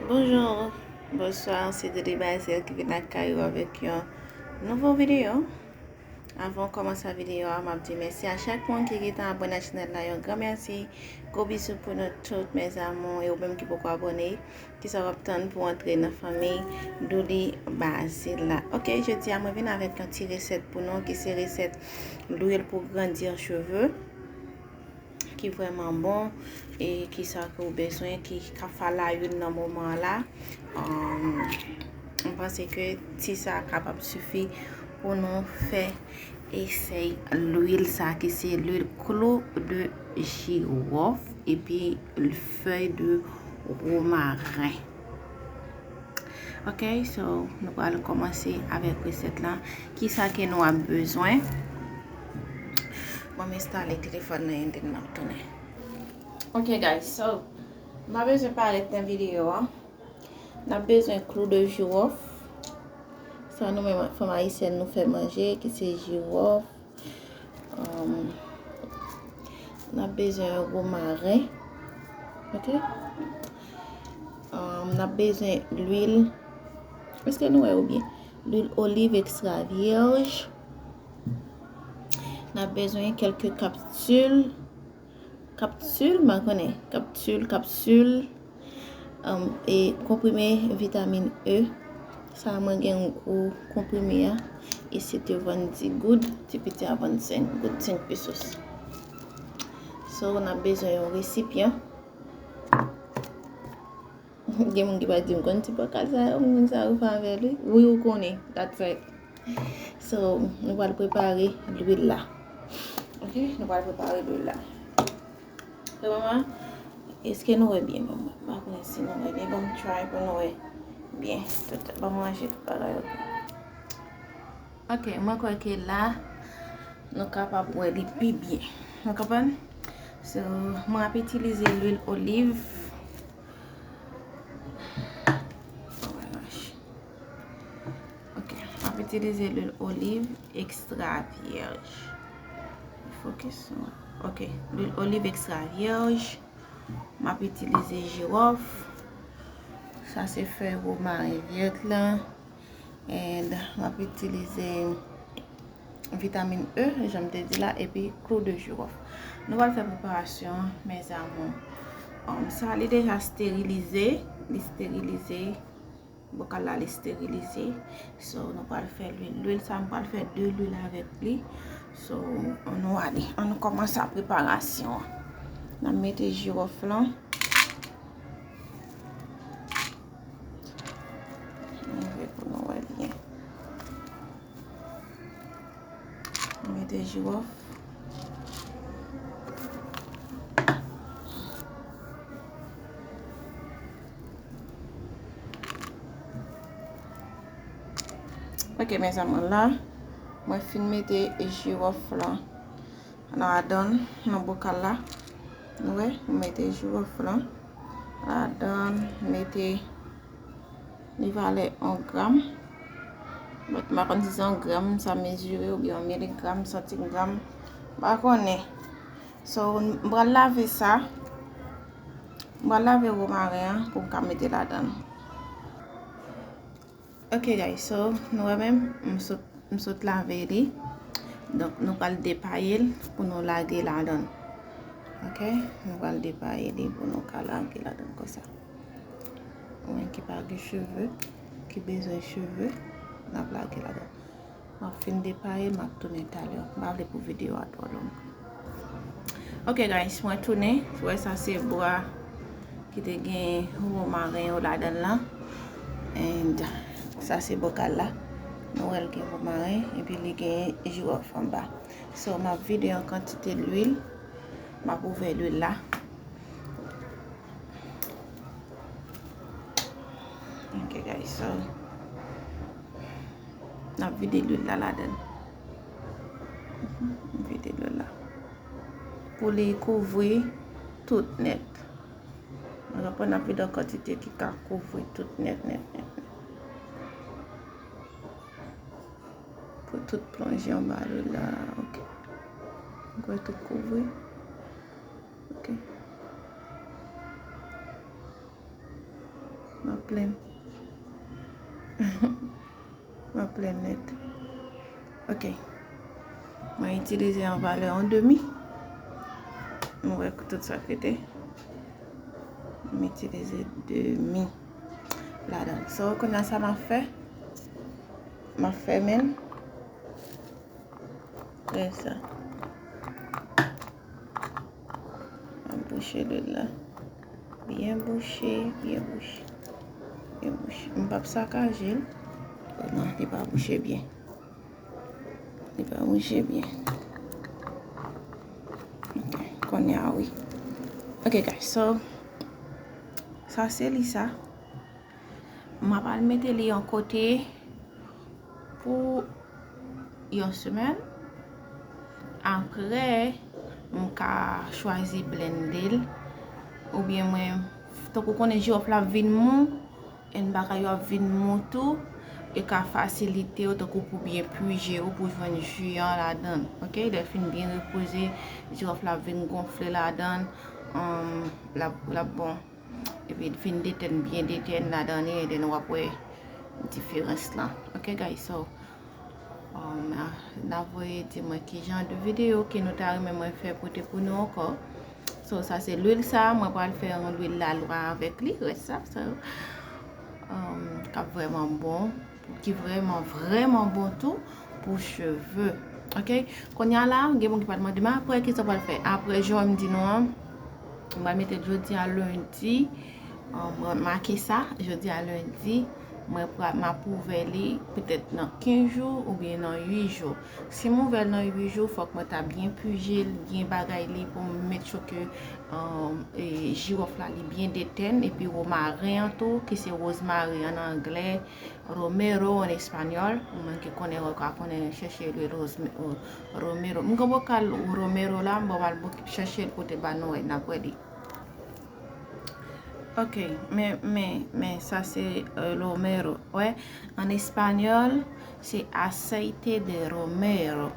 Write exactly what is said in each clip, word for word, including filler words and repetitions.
Bonjou, bonswa, se Dede Bazel ki vin lakay ou avèk yon nouvo videyo. Avan w kòmanse videyo a, m ap di mèsi a chak moun ki gentan abòne a chanèl la, yon gran mèsi. Gwo bizou pou nou tout, mes amours, e ou menm ki poko abòne, kisa w ap tann pou w antre nan fanmi Douli Bazel la? Ok, jodi a mwen vin avèk yon ti resèt pou nou, ki se resèt lwil pou grandi cheve, ki vrèman bon, e kisa ke w bezwen, ki ka fè layil nan moman an la. Um, mwen panse ke ti sa kapab sifi pou nou fè esèy lwil sa, ki se lwil clou de girofle epi fèy de romaren. Ok, so nou pral kòmanse avèk resèt lan. Kisa ke nou ap bezwen? Bon, m enstale telefòn nan, and then m ap tounen. Ok, guys, so, m pa bezwen parèt nan videyo a. N ap bezwen clou de girofle. Sa nou menm fanm ayisyèn nou fè manje, ki se girofle. Um, n ap bezwen romaren. Ok? Um, n ap bezwen lwil. Èske nou wè yo byen? Lwil oliv ekstra vyèj. N ap bezwen kèlke kapsil. Kapsil, m pa konnen. Kapsil, kapsil. Um, e konprime vitamin E. Sa a mwen gen yon gwo konprime a. E se te vann dis goud, ti piti a vann senk goud, senk pesos. So, n ap bezwen yon resipyan. Gen moun ki pa di m konn ti bòkal sa yo, moun sa yo fè avè li. Wi, ou konnen. That's right. So, nou pral prepare lwil la. Ok, nou pral prepare lwil la. Premyèman, èske nou wè byen menm? Mwen pa konnen si nou wè byen. Ban m try pou nou wè byen. Tout, ban m ranje tout bagay, ok. Ok, mwen kwè ke la, nou kapab wè li pi byen. Nou konprann? So, mwen ap itilize lwil oliv. Oh my gosh. Ok, m ap itilize lwil oliv ekstra vyèj. Focus. Ok, lwil oliv ekstra vyèj. M ap itilize jiwòf. Sa se fèy womaren vèt lan. And m ap itilize vitamin E, jan m te di la, epi clou de girofle. Nou pral fè preparasyon an, mes amours. Um, sa, li deja sterilize. Li sterilize. Bokal la, li sterilize. So, nou pral fè lwil. Lwil sa, m pral fè de lwil avèk li. So, ann nou ale. Ann nou kòmanse a preparasyon an. N ap mete jiwòf lan. Ann veye pou nou wè byen. Mete jiwòf. Ok, mes amours, la, mwen fin mete jiwòf lan ladan nan bokal la. Nou wè, mwen mete jiwòf lan ladan, mete li valè yon gram. But m pa konn si se yon gram sa mezire oubyen yon miligram, santigram. M pa konnen. So, m pral lave sa. M pral lave womaren an pou m ka mete ladan. Ok, guys, so, nou wè menm, m sot, m sot lave li. Donk, nou pral depaye l pou nou lage ladan. Ok, nou pral depaye li pou nou ka lage ladan konsa. Ou menm ki pa gen cheve, ki bezwen cheve, n ap lage ladan. M ap fin depaye, m ap tounen talè. M pa vle pou videyo a twò long. Ok, guys, mwen tounen. Ou wè, sa se bwa ki te gen womaren yo ladan l lan. And sa se bokal la. Nou wè l gen womaren, epi li gen jiwòf anba. So, m ap vide yon kantite lwil. M ap ouvè lwil la. Ok, guys, so, n ap vide lwil la ladan. Mhm, vide lwil la. Pou li kouvri tout nèt. Mwen pran, n ap vide yon kantite ki ka kouvri tout nèt, nèt, nèt, nèt. Pou tout plonje anba lwil la, ok. Mwen kwè tout kouvri. Ok. M ap plenn. M ap plenn nèt. Ok. Mwen itilize yon valè yon demi. Nou wè tout sa k rete. M itilize demi ladan. So, kounye a sa m ap fè. M ap fèmen l. Wè sa. M ap bouche lwil la. Byen bouche, byen bouche. Byen bouche. M p ap sakaje l. Oh non, li pa bouche byen. Li pa bouche byen. Ok, kounye a wi. Ok, guys, so, sa se li sa. M ap al mete li yon kote pou yon semèn. Apre, m ka chwazi blende l. Oubyen mwen, tankou konnen jiwòf la ap vin mou, and bagay yo ap vin mou tou, e ka fasilite w tankou pou byen pije w, pou jwenn ji an ladan l. Ok, lè l fin byen repoze, jiwòf la ap vin gonfle ladan l, um, l ap, l ap bon. Epi l fin detèn, byen detèn ladan li, e then w ap wè diferans lan. Ok, guys, so, um, n a voye di mwen ki jan de videyo ke nou ta renmen mwen fè pote pou nou ankò. So, sa se lwil sa, mwen pral fè yon lwil lalwa avèk li, rès sa, so, um, k ap vrèman bon, ki vrèman, vrèman bon tou pou cheve. Ok? Kounye a la, gen moun ki pral mande m apre, kisa w pral fè? Apre, jan m di nou an, m pral mete l jodi a lendi, um, mwen make sa, jodi a lendi, mwen pra-, m ap ouvè li petèt nan kenz jou oubyen nan uit jou. Si m ouvè l nan uit jou, fòk mwen ta byen pije l, byen bagay li pou m make sure ke, um, e, jiwòf la li byen detèn, epi womaren an tou, ki se wozmari an anglè, romero an espanyòl. Ou menm ki konnen, ou ka konnen chèche lwil wozme-, o-, romero. M gen bokal romero la, m bon, m al bok-, chèche l pote ba nou, n ap wè li. Ok, men, men, men, sa se, euh, romero. Wè, an espanyòl, se aceite de romero.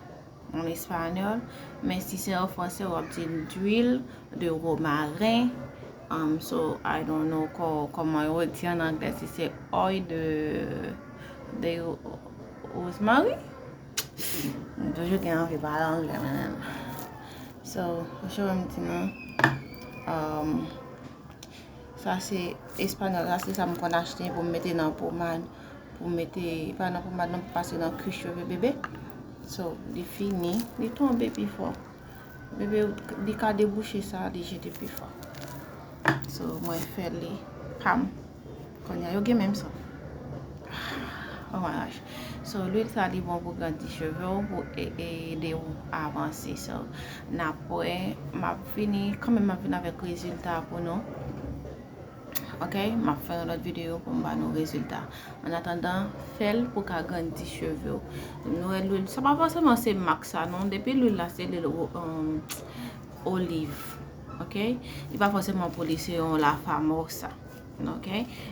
An espanyòl, men si se an fransè, w ap di l'huile de romarin. Um, so, I don't know kò-, kòman yo di an anglè, si se oil de, de rosemary. M toujou gen anvi pale anglè, mwen menm. So, jan m di nou, um, sa se espanyòl, sa se sa m konn achte pou m mete nan pomad, pou m mete, pa nan pomad non, pou pase nan kwi cheve bebe. So, li fini, li tonbe pi fò. Bebe, li ka debouche sa, li jete pi fò. So, mwen fè li pa m. Kounye a, yo gen menm san. Oh my gosh. So, lwil sa, li bon pou grandi cheve w, pou e-, e-, ede w avanse. So, n ap wè, m ap vini, kanmenm m ap vin avèk rezilta pou nou. Ok, m ap fè yon lòt videyo pou m ba nou rezilta. An atandan, fè l pou ka grandi cheve w. Nou wè lwil, sa pa fòseman se mak sa non, depi lwil la se lwil o-, um, oliv. Ok, li pa fòseman pou li se yon la famosa. Ok,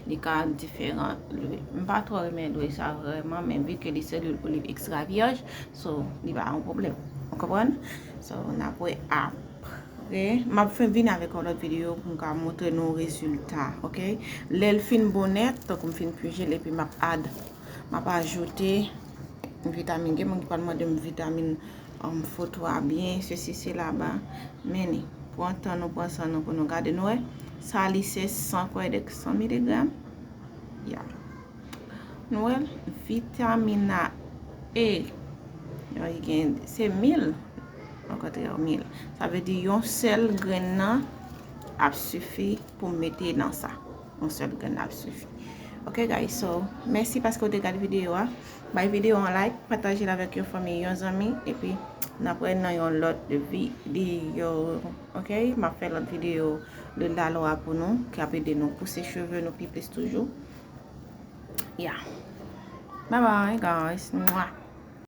li ka diferan lwil. M pa twò renmen lwil sa vrèman, men vi ke li se lwil oliv ekstra vyèj, so, li pa yon pwoblèm. Ou konprann? So, n ap wè apre. M ap fè vin avèk yon lòt videyo pou m ka montre nou rezilta, ok? Lè l fin bon nèt, tankou m fin pije l, epi m ap add, m ap ajoute vitamin. Gen moun ki pral mande m vitamin, um, foto a byen, sesi, sela ba. Men ni, pran tan nou, pran san nou pou nou gade. Nou wè, sa li se san, kwè, de san miligram. Ya. Nou wè l, vitamin A. Yo gen, se mil. Rankontre yo mil. Sa vle di yon sèl grenn nan ap sifi pou mete nan sa. Yon sèl grenn nan ap sifi. Ok, guys, so, mèsi paske w te gade videyo a. Bay videyo an like, pataje l avèk yon fanmi, yon zanmi, epi n ap wè nan yon lòt videyo. Ok, m ap fè lòt videyo de lalwa pou nou, k ap ede nou pouse cheve nou pi plis toujou. Yeah. Bye bye, guys. Mwah.